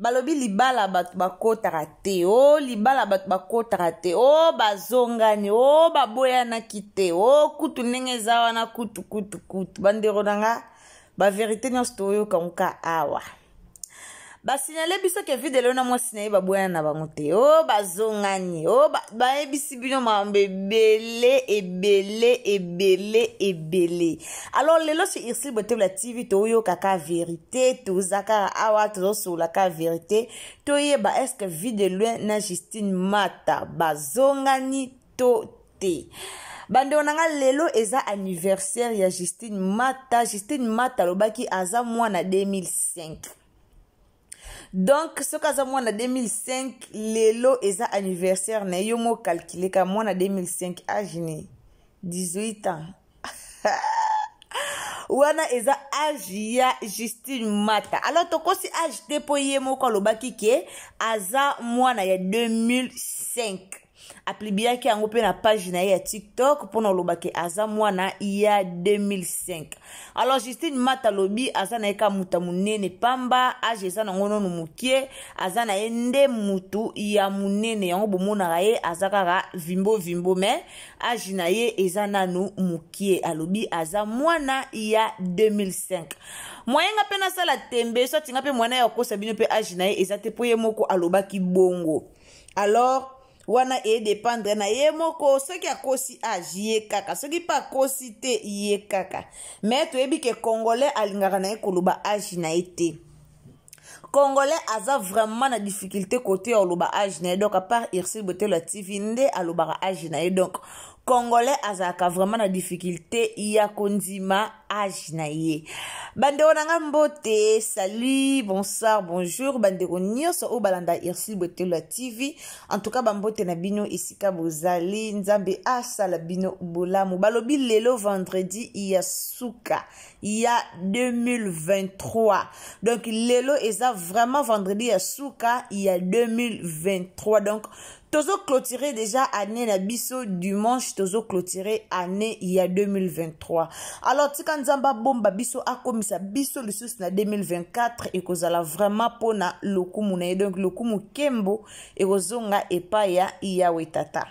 Balobi libala bato bakotaka te, o oh, libala bato bakotaka te, o oh, bazongani, o oh, baboyanaki te, o kutu ndenge eza wana kutu kutu kutu. Bandeko na nga, baverité nyonso toyoka ngo ka awa. Basignale biso ke vide lelo na mwasi na ye baboyana na bango te, o oh, bazongani, o oh, bayebisi bino makambo ebele ebele ebele ebele. Alors lelo sur Ursule Botebla TV toyoka ka vérité, toza kaka awa tozosolola ka vérité, toyeba est ce que Vue de Loin na Justine Mata bazongani to te. Bandeko na nga, lelo eza anniversaire ya Justine Mata. Justine Mata alobaki aza mwana 2005. Donc soki aza mwana 2005, lelo eza anniversaire na ye. Yo mo calcule ka mwana 2005 age ni 18 ans wana eza age ya Justine Mata. Alors tokosi age te, mpo ye moko alobaki ke aza mwana ya 2005. Apubliaki yango mpe na page na ye ya TikTok mpona olobaki aza mwana ya 2005. Alors Justine Mata alobi aza na ye ka moto ya monene pamba, age eza nango nono mokie, aza na ye nde mutu ya monene. Yango bomonaka ye aza kaka vimbo vimbo, mais age na ye eza nanu mokie. Alobi aza mwana ya 2005. Moyenga mpe nasala tembe so atinga mpe mwana ya kokosa bino mpe age na ye eza te, mpo ye moko alobaki bongo. Alors wana edépendre na ye moko, soki akosi age ye kaka, soki mpe akosi te ye kaka. Mais toyebi ke Congolais alingaka na ye koloba age na ye te. Congolais aza vraiment na difficulté côté ya koloba age na ye. Donc à part Ursule Botelo ya TV nde alobaka age na ye. Donc Congolais azalaka vraiment na difficulté ya kondima age na ye. Bandeko na nga, mbote, salut, bonsoir, bonjour, bandeko nyonso oyo balanda Ursule Botelo ya TV. En tout cas bambote na bino esika bozali, Nzambe asala bino bolamu. Balobi lelo vendredi ya suka ya 2023. Donc lelo eza vraiment vendredi ya suka ya 2023. Donc tozo clôturer déjà année na biso dimanche, tozo clôturer année ya 2023. Alors tika Nzambe abomba biso, akomisa biso lisusu na 2024, ekozala vraiment mpona lokumu na ye. Donc lokumu kembo ekozonga epai ya Yawe Tata.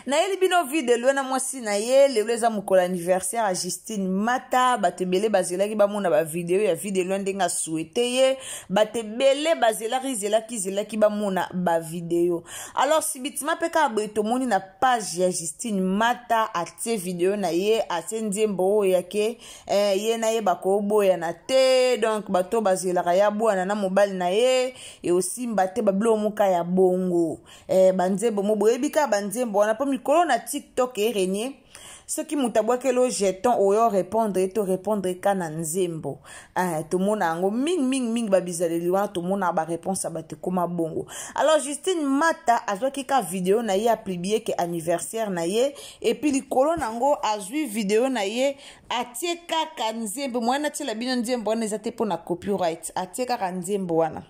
Nayeli bino Vue de Loin na mwasi na ye. Lelo eza mokolo anniversaire ya Justine Mata. Bato ebele bazelaki bamona bavideo ya Vue de Loin ndenge asouhaiter ye. Bato ebele bazelaki, zelaki, zelaki bamona bavideo. Alors subitement mpe kaka boye tomoni na page ya Justine Mata atie video na ye, atie nzembo oyo yake ye na ye bakoboyana te. Donc bato bazelaka ya bwana na mobali na ye eosimba te, babiloko moka ya bongo, banzembo mo boyebi kaka banzembo wana, mpo mikolo na TikTok erenie. Soki moto abwakeli o jeton, oyo répondre ye to répondre ka na nzembo. Tomona yango mingi mingi mingi, babizaleli wana tomona baréponse ya bato ekóma bongo. Alors Justine Mata azwaki ka video na ye, apublier ke anniversaire na ye, et puis likolo nango azwi video na ye, atie kaka nzembo mwana. Atiela bino nzembo wana eza te mpona copyright, atie kaka nzembo wana.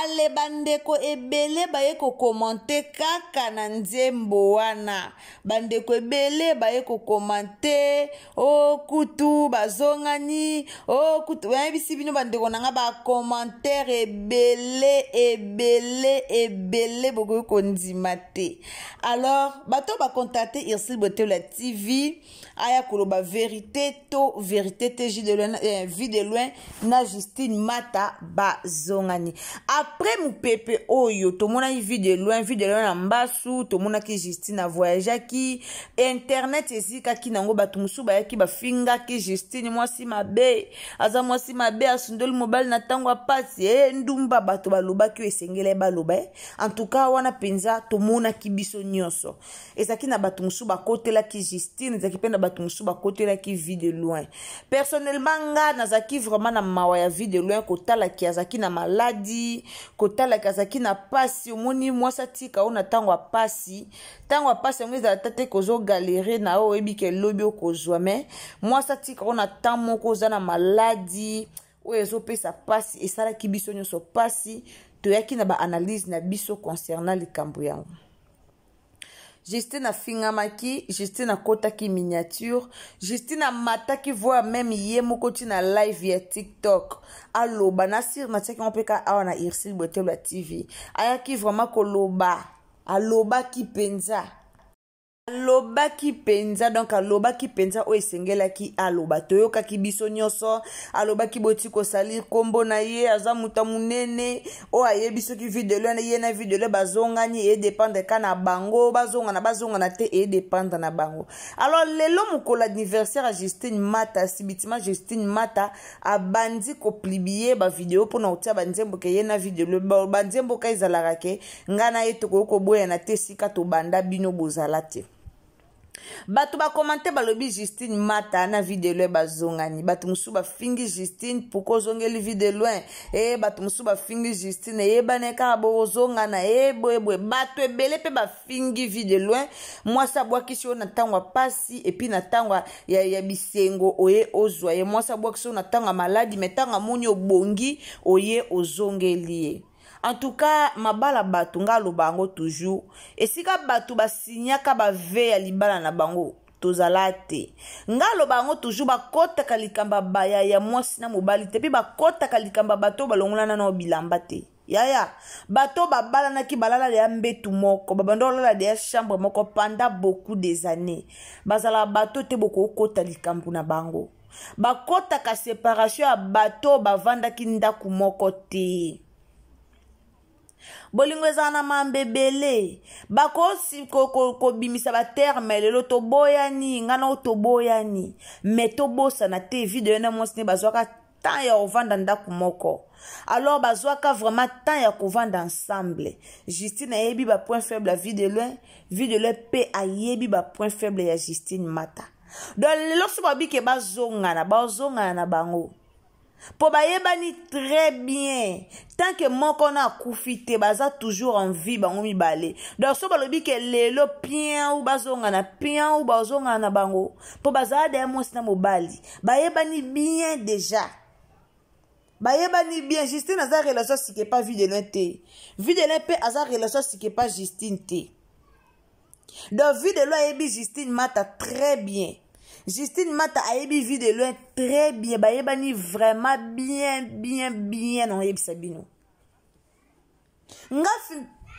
Ale bandeko ebele baye kocommenter kaka na nzembo wana. Bandeko ebele baye kocommenter: o kutu bazongani, o kutu bayebisi bino. Bandeko na nga, bacommentaire ebele ebele ebele, bokoki kondima te. Alors bato bacontacter Ursule Botelo ya TV aya koloba vérité to vérité te, de loin, Vue de Loin na Justine Mata bazongani. Après mopepe oyo tomonaki Vue de Loin, Vue de Loin na mbasu, tomonaki Justine avoyageaki, internet ezikaki nango. Bato mosusu bayaki bafingaki Justine mwasi mabe, aza mwasi mabe, asundoli mobali na ntango ya pasi, e ndumba. Bato balobaki oyo esengeli baloba. En tout cas wana mpenza tomonaki biso nyonso, ezalaki na bato mosusu bakotelaki Justine, ezalaki mpe na bato mosusu bakotelaki Vue de Loin. Personnellement nga nazalaki vraiment na mawa ya Vue de Loin, kotalaki azalaki na maladi, kotalaki azalaki na pasi. Omoni mwasi atika oyo na ntango ya pasi, ntango ya pasi yango ezala ta te kozogalérer na oyo oyebi ke lobi okozwa, mais mwasi atika oyo na temps moko oza na maladi oyo ezopesa pasi, esalaki biso nyonso pasi. Toyaki na baanalyse na biso concernant likambo yango. Justine afingamaki, Justine akotaki miniature, Justine amataki voix meme ye moko ti na live ya TikTok. Aloba na sir natiaki yango mpe ka awa na Ursule Bwetelo ya TV. Ayaki vraiment koloba, alobaki mpenza. Alobaki mpenza, donc alobaki mpenza oyo esengelaki aloba. Toyokaki biso nyonso, alobaki boti kosalir kombo na ye, aza moto ya monene oyo ayebi soki video na ye na video bazongani, e dépendre ka na bango, bazongana bazongana te, e dépendre na bango. Alors lelo mokolo anniversaire ya Justine Mata, sibitima Justine Mata abandi kopublier ba video mpona kotia banzembo ke ye na video banzembo ka ezalaka ke ngai na ye tokoki koboyana te esika tobanda bino bozala te. Bato bakomante balobi Justine Mata na Vue de Loin bazongani. Bato mosusu bafingi Justine pourquoi ozongeli Vue de Loin? Bato mosusu bafingi Justine eyebani kaka bozongana boye boye. Bato ebele mpe bafingi Vue de Loin. Mwasi abwakisi yo na ntango ya pasi et puis na ntango ya bisengo oye ozwa ye. Mwasi abwakisi yo na ntango ya maladi, mais ntango amoni obongi oye ozongeli ye. En tout cas, mabala bato nga aloba yango toujours, esika bato basinyaka bave ya libala na bango tozala te. Nga aloba yango toujours, bakotaka likambo baya ya mwasi na mobali te, mpe bakotaka likambo bato balongolana na bilamba te. Yaya, bato babalanaki balala ya mbetu moko, babanda kolala ya chambre moko pendant beaucoup des années. Bazala bato te bokokota likambo na bango. Bakotaka séparation ya bato bavandaki ndako moko te. Bolingo ezala na mambe ebele, bakosi kobimisa baterme lelo toboyani, nga na toboyani, mais tobosana te video na mwasi ne bazwaka temps ya kovanda ndako moko. Alors bazwaka vraiment temps ya kovanda ensemble. Justine ayebi ba point faible ya Vue de Loin, Vue de Loin mpe ayebi ba point faible ya Justine Mata. Donc lelo so babike bazongana, bazongana na bango po bayebani très bien. Tant que moko na akufi te, baza toujours en vie bango mibale. Donc so balobi ke lelo pien ou bazongana, pien ou bazongana na bango po bazala deya mwasi na mobali, bayebani bien déjà, bayebani bien. Justine aza relation sike pa Vue de Loin te, Vue de Loin mpe aza relation sike pa Justine te. Donc Vue de Loin ayebi Justine Mata très bien, Justine Mata ayebi Vue de Loin très bien, bayebani vraiment bien bien bien. Na oyebisa bino nga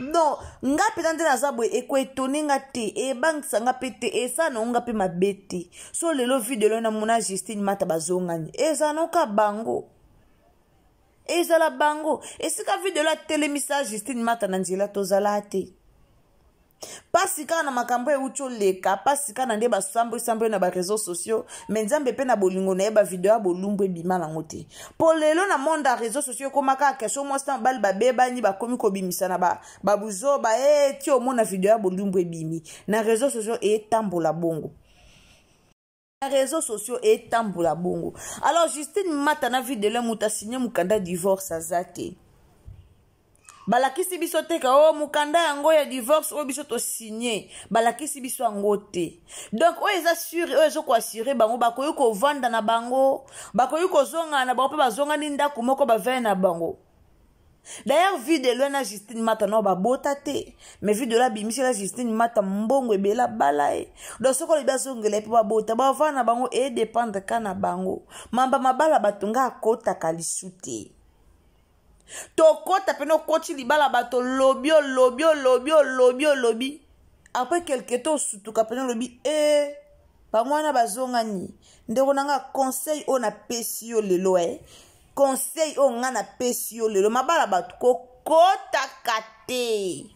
non, nga mpenza nde naza boye, ekoetone nga te, ebangisa nga mpe te, esala nango nga mpe mabe te. So lelo Vue de Loin namona Justine Mata bazongani, ezala noka bango, ezala bango. Esika Vue de Loin atelemisa Justine Mata na nzela, tozala te. Pasi kaka na makambo euti oleka, pasi kaka na nde basambwesambo na baréseaux sociaux, mais Nzambe mpe na bolingo na ye, bavideo ya bolumbu ebima nango te. Mpo lelo na monde ya réseaux sociaux ekóma kaka question mwasi na mobali babebani, bakomi kobimisa na babuzoba ti omona video ya bolumbu ebimi na réseaux sociaux, etambola bongo na réseaux sociaux, etambola bongo. Alors Justine Mata na Vue de Loin, moto asigne mokanda divorce aza te. Balakisi biso te ka o mokanda yango ya divorce oyo biso tosigne, balakisi biso yango te. Donc oyo eza sûr, oyo ezokoassure bango, bakoki kovanda na bango, bakoki kozongana na bango mpe bazongani ndako moko, bavai na bango. D'ailleurs, Vue de Loin na Justine Mata nao babota te, mais Vue de Loin abimisela Justine Mata mbongo ebele, abala ye. Donc soki olobi azongela ye mpe babota, bavanda na bango, edépendre ka na bango. Mamba mabala bato nga akotaka lisu te. Tokota pene okoti libala bato, olobi olobi olobi olobi olobi, après quelque temps osutuka pene olobi e bango wana bazongani. Ndeko na nga, conseil oyo napesi yo lelo, conseil oyo nga napesi yo lelo, mabala bato kokotaka te,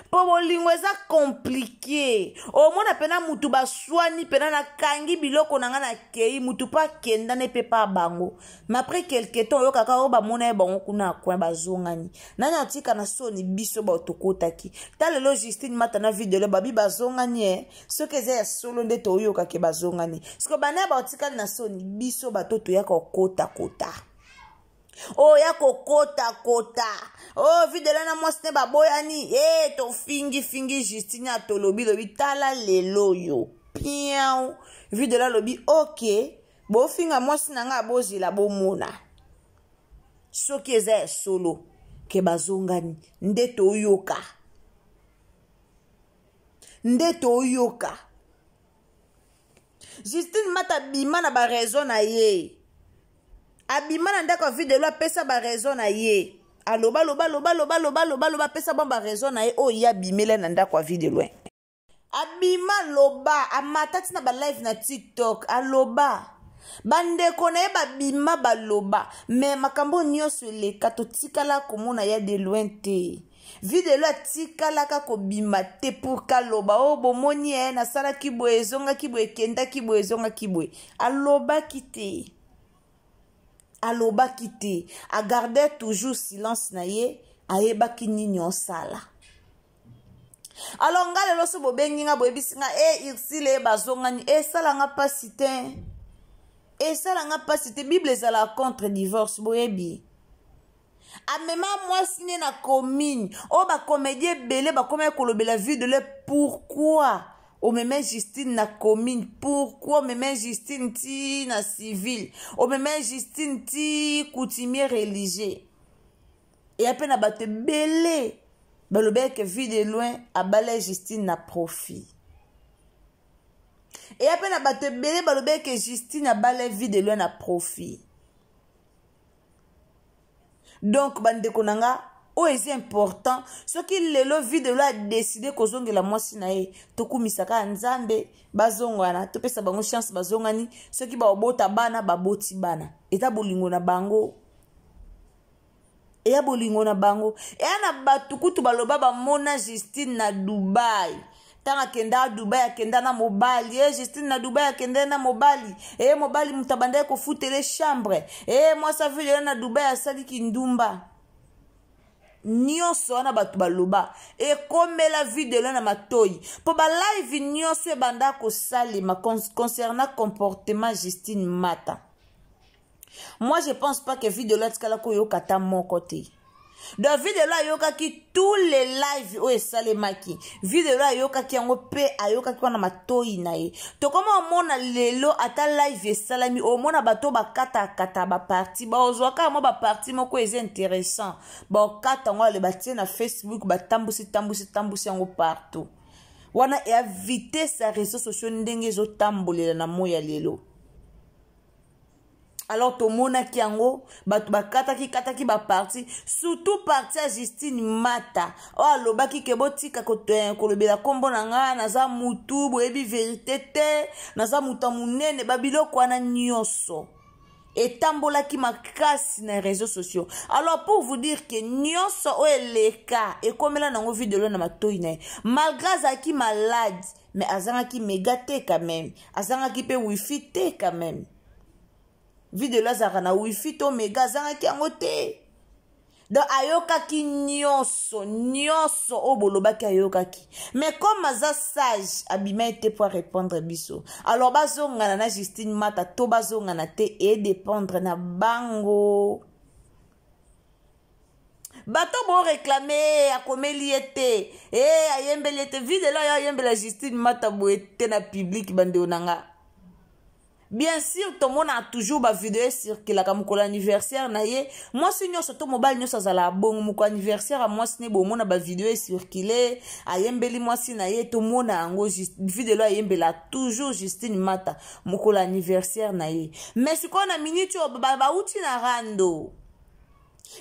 mpo bolingo eza compliqué. Omona mpena mutu baswani mpena, nakangi biloko na nga nakei, mutu mpo akendana mpe pa bango, mais après quelque temps oyokaka oyo bamona ye bango kuna akoin bazongani. Nani atika na soni? Biso bao tokotaki ta lelo Justine Mata na Vue de Loin babi bazongani. Soki eza ya solo nde toyokake bazongani, siko bana baotikali na soni? Biso bato toyaka kokotakota, oya kokotakota o Vue de Loin na mwasi ne baboyani, tofingifingi Justine, atolobi lobi. Tala lelo oyo piau, Vue de Loin alobi ok, bofinga mwasi na ngai, bozela bomona soki eza ya solo ke bazongani nde toyoka. Nde toyoka Justine Mata abima na baraison na ye, abima na ndako ya Vue de Loin, apesa baraison na ye, aloba loba loba loba loba loba loba, apesa bango baraison na ye oyo ye abimela na ndako ya Vue de Loin. Abima, loba, amata ntina balive na TikTok, aloba, bandeko na ye babima baloba, me makambo nyonso eleka, totikala komona ya de loin te. Vue de Loin atikalaka kobima te pour kaloba oyo oh, bomoni ye nasalaki boye, ezongaki boye, ekendaki boye, ezongaki boye. Alobaki te, alobaki te, agarde toujours silence na ye, ayebaki nini osala. Alors nga lelo so bobengi nga, boyebisi nga e Ursile bazongani, esala nga mpasi te, esala nga mpasi te. Bible ezalaka contre divorce, boyebi. Amema mwasi ne na commune oyo bacomédie ebele bakomaki kolobela Vue de Loin. Pourquoi omeme Justine na commune? Pourquoi omeme Justine ti na civile? Omeme Justine ti coutumier religieux? Eya mpe na bato ebele balobaki Vue de Loin abala Justine na profit. Eya mpe na bato ebele balobaki Justine abala Vue de Loin na profit. Donc bandeko na nga, oyo eza important, soki lelo Vue de Loin adécider kozongela mwasi na ye, tokumisa kaka Nzambe, bazongana, topesa bango chance, bazongani. Soki babota bana, baboti bana, eza bolingo na bango, eya bolingo na bango. Eya na bato kutu baloba bamona Justine na Dubai, ntango akenda Dubai, akenda na mobali. E Justine na Dubai akende na mobali, e mobali moto abandaki kofutele chambre, e mwasi avile na Dubai asaliki ndumba. Nyonso wana bato baloba, ekomela Vue de Loin na matoi, mpo balive nyonso ebanda kosalema concernant comportement Justine Mata. Moi, je pense pas que Vue de Loin atikala koyoka ata moko te. Donc Vue de Loin ayokaki tous les live oyo esalemaki, Vue de Loin ayokaki yango mpe ayokaki wana matoi na ye. Tokoma omona lelo ata live esalami, omona bato bakatakata baparti, bazwaka mwa baparti moko eza intéressant, bakata yango, ale batie na Facebook, batambusi tambusi tambusi yango partout. Wana eya vitesse ya réseaux sociaux ndenge ezotambolela na moi ya lelo. Alors tomonaki yango, bato bakataki kataki baparti, surtout parti ya Justine Mata oyo alobaki ke botika kolobela nkombo na nga, naza mutu boyebi verité te, naza moto ya monene. Babiloko wana nyonso etambolaki makasi na réseaux sociaux. Alors, pour vous dire que nyonso oyo eleka ekomela nango Vue de Loin na matoi na ye, malgré azalaki malade, mais azangaki méga te quand même, azangaki mpe wifi te quand même. Vue de Loin azalaka na wifi to méga, azangaki yango te. Donc ayokaki nyonso nyonso oyo bolobaki, ayokaki, mais comme aza sage, abima ye te po arépondre biso. Alors bazongana na Justine Mata to bazongana te, edépendre na bango. Bato boréclamer akomeli ye te, e ayembeli ye te. Vue de Loin oyo ayembela Justine Mata boye te na public, bandeko na nga. Bien sûr, tomona toujours bavideo ecirculaka mokolo anniversaire na ye. Mwasi nyonso to mobali nyonso azalaka bongo, mokolo anniversaire ya mwasi ne, bomona bavideo ecircule, ayembeli mwasi na ye, tomona yango. Vue de Loin ayembela toujours Justine Mata mokolo anniversaire na ye. Mais sikoyo na minute oyo bauti na rando,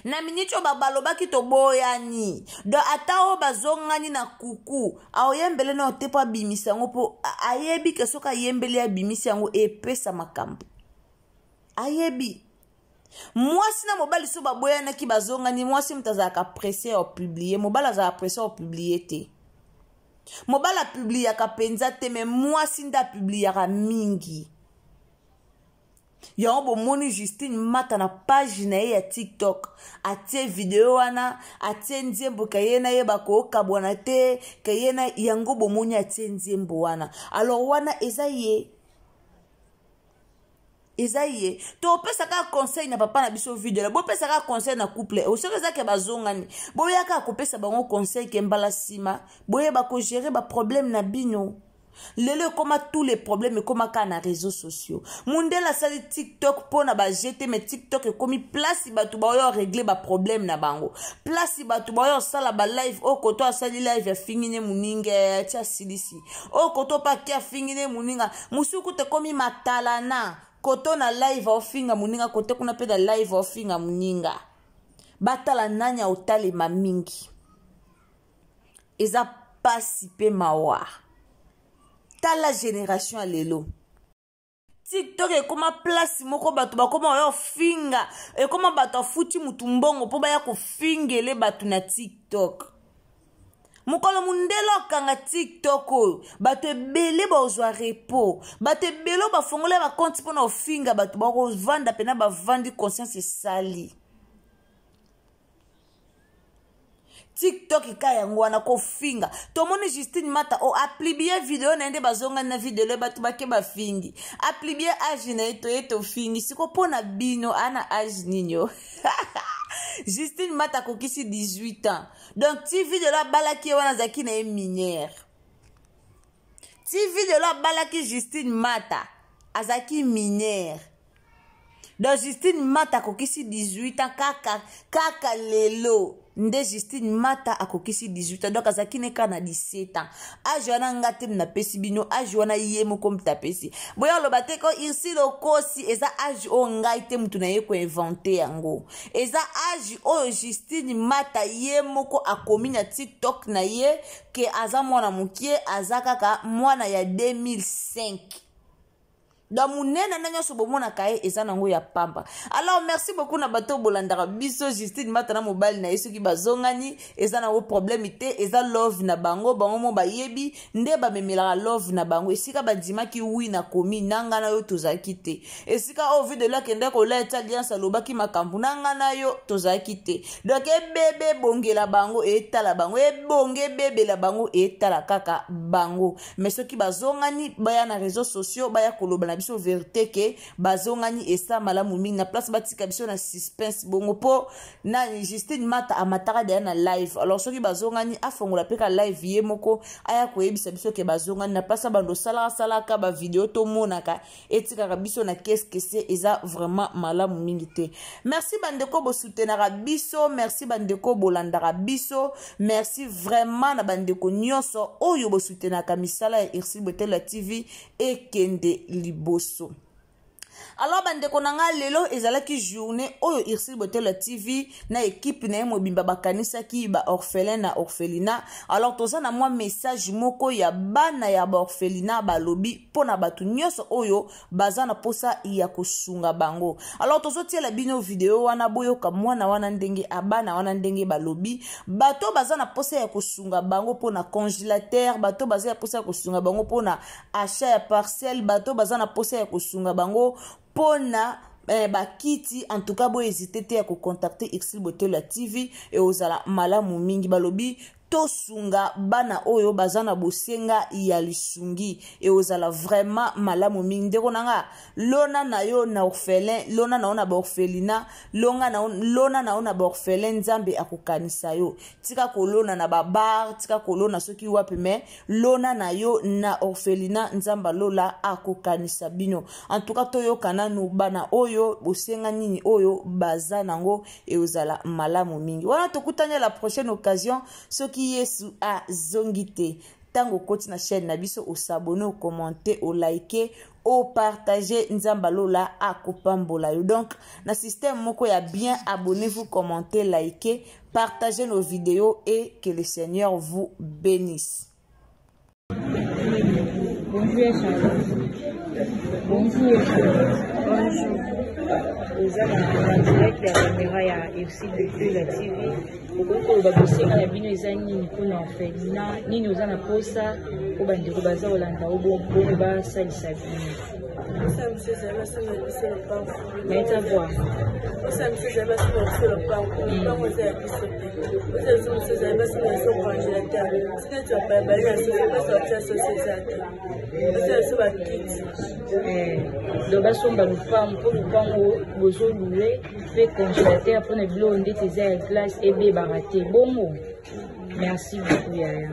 na miniti oyo balobaki toboyani, donc ata oyo bazongani na kuku, aoyembele nao te mpo abimisa yango, mpo ayebi ke soki ayembeli, abimisi yango, epesa makambo. Ayebi mwasi na mobali so baboyanaki, bazongani, mwasi moto azalaka pressé ya opublier, mobali azalaka pressé ya opublier te. Mobali apubliaka mpenza te, mais mwasi nde apubliaka mingi. Yango bomoni Justine Mata na page na ye ya TikTok atie video wana, atie nzembo ka ye na ye bakokabwana te, ka ye na yango bomoni atie nzembo wana. Alors wana eza ye, eza ye. Topesa kaka conseil na papa na biso Vue de Loin, bopesa kaka conseil na couple oyo, soki eza ke bazongani, boya kaka kopesa bango conseil ke mbala nsima boyeba kogérer baproblème na bino. Lelo ekoma tous les problèmes ekoma kaka na réseaux sociaux. Mundele asali TikTok mpo na baje te, mais TikTok ekomi place bato baoyo regle baproblème na bango, place bato baoyo osala balive. Oyo koto asali live, afingi ne moninga ti asilisi. Oyo koto mpe ake afingi ne moninga mosusu kuta, ekomi matalana. Koto na live aofinga moninga, kote kuna mpe na live aofinga moninga. Batala nani aotalema mingi. Eza pasi mpe mawa. Tala génération ya lelo, TikTok ekoma place moko bato bakoma oya ofinga. Ekoma bato afuti mutu mbongo mpo baya kofingele bato na TikTok. Mokolo mondele akanga TikTok oyo, bato ebele bazwa repos. Bato ebele oyo bafongola bacompte mpona kofinga bato bakovanda mpena bavandi, conscience esali. TikTok ka yango wana, kofinga. Tomoni Justine Mata o apublier video na ye nde bazongani na video le bato bake bafingi. Apublier âge na ye, toye tofingi. Siko mpo na bino, ana âge nini o Justine Mata? Akokisi 18 ans. Donc ti video lo abalaki ye wana, azalaki na ye mineure. Ti video lo abalaki Justine Mata, azalaki mineure. Donc Justine Mata akokisi 18 ans kaka kaka lelo nde Justine Mata akokisi 18 ans. Donc azalaki ne kaka na 17 ans. Âge wana nga te napesi bino, âge wana ye moko moto apesi. Boya oloba te ko Ursile okosi. Eza âge oyo ngai te motu na ye koinventer yango, eza âge oyo Justine Mata ye moko akomi na TikTok na ye ke aza mwana mokie, aza kaka mwana ya 2005. Donc monene na nyonso bomonaka ye eza nango ya pamba. Alors merci beaucoup na bato bolandaka biso. Justine Mata na mobali na ye, soki bazongani, eza nango problème te. Eza love na bango, bango mo bayebi nde bamemelaka love na bango. Esika bandimaki wi na komi na nga na yo tozalaki te. Esika oyo video akende koleta alliance, alobaki makambo na nga na yo tozalaki te. Donc ebebe ebongela bango, etala bango, ebonge ebebela bango, etala kaka bango. Mais soki bazongani, baya na réseaux sociaux, baya koloba na biso vérité ke bazongani, esa malamu mingi na place batika biso na suspense bongo. Mpo nani? Justine Mata amataka deya na live. Alors soki bazongani, afongola mpe ka live ye moko, aya koyebisa biso ke bazongani, na place abando osalaka salaka bavideo tomonaka, etikaka biso na keskese. Eza vraiment malamu mingi te. Merci bandeko bosoutenaka biso, merci bandeko bolandaka biso, merci vraiment na bandeko nyonso oyo bosoutenaka misala ya Ursile Botelo ya TV ekende liboso. Alors bandeko na nga, lelo ezalaki journée oyo Ursile Botelo ya TV na équipe na ye mobimba bakanisaki baorphelin na orphelinat. Alors toza na mwa message moko ya bana ya baorphelinat, balobi mpo na bato nyonso oyo baza na posa ya kosunga bango. Alors tozotiela bino video wana, boyoka mwana wana ndenge abana wana ndenge balobi bato baza na posa ya kosunga bango mpona congélateur, bato baza ya posa ya kosunga bango mpona achat ya parcelle, bato baza na posa ya kosunga bango mpona bakiti. En tout cas bohésite te ya kocontacter Ursile Botelo ya TV, eozala malamu mingi. Balobi tosunga bana oyo baza na bosenga ya lisungi, eozala vraiment malamu mingi. Ndeko na nga, lona na yo na orphelin, lona na yo na baorphelinat, lona na yo na baorphelin, Nzambe akokanisa yo. Tika kolona na babar, tika kolona soki wapi, mais lona na yo na orphelinat, Nzambe alola akokanisa bino. En tout cas toyoka nanu bana oyo bosenga nini oyo baza nango, eozala malamu mingi. Wana tokutani la prochaine occasion, soki Yesu azongi te. Ntango okoti na chaîne na biso, os'abonner, ocommenter, oliker, opartager, Nzambe alola akopambola yo. Donc na système moko ya bien, abonnez-vous, commentez, likez, partagez nos vidéos et que le Seigneur vous bénisse. Bonjour Charlotte. Bonjour. Bonjour. Oza na direct ya caméra ya Ursile Botelo TV. Okoki koloba bosenga na bino eza nini mpona orphelinat? Nini oza na posa po bandeko baza kolanda o bongo basalisa bino? Posa biso ezali basala biso lopango. Naita voir. Posa biso ezali basala biso lopango. Lopango eza ya biso te. Posa biso mosusu ezali basala biso congélateur. Soki neti bapaya bali na soso, mpasi batia soso eza te. Basala biso bakiti. Donc basomba lopango mpo lopango bozolouer, mpe congélateur mpona biloko ndeti eza ya glace ebebaka te bongo. Merci beaucoup yaya.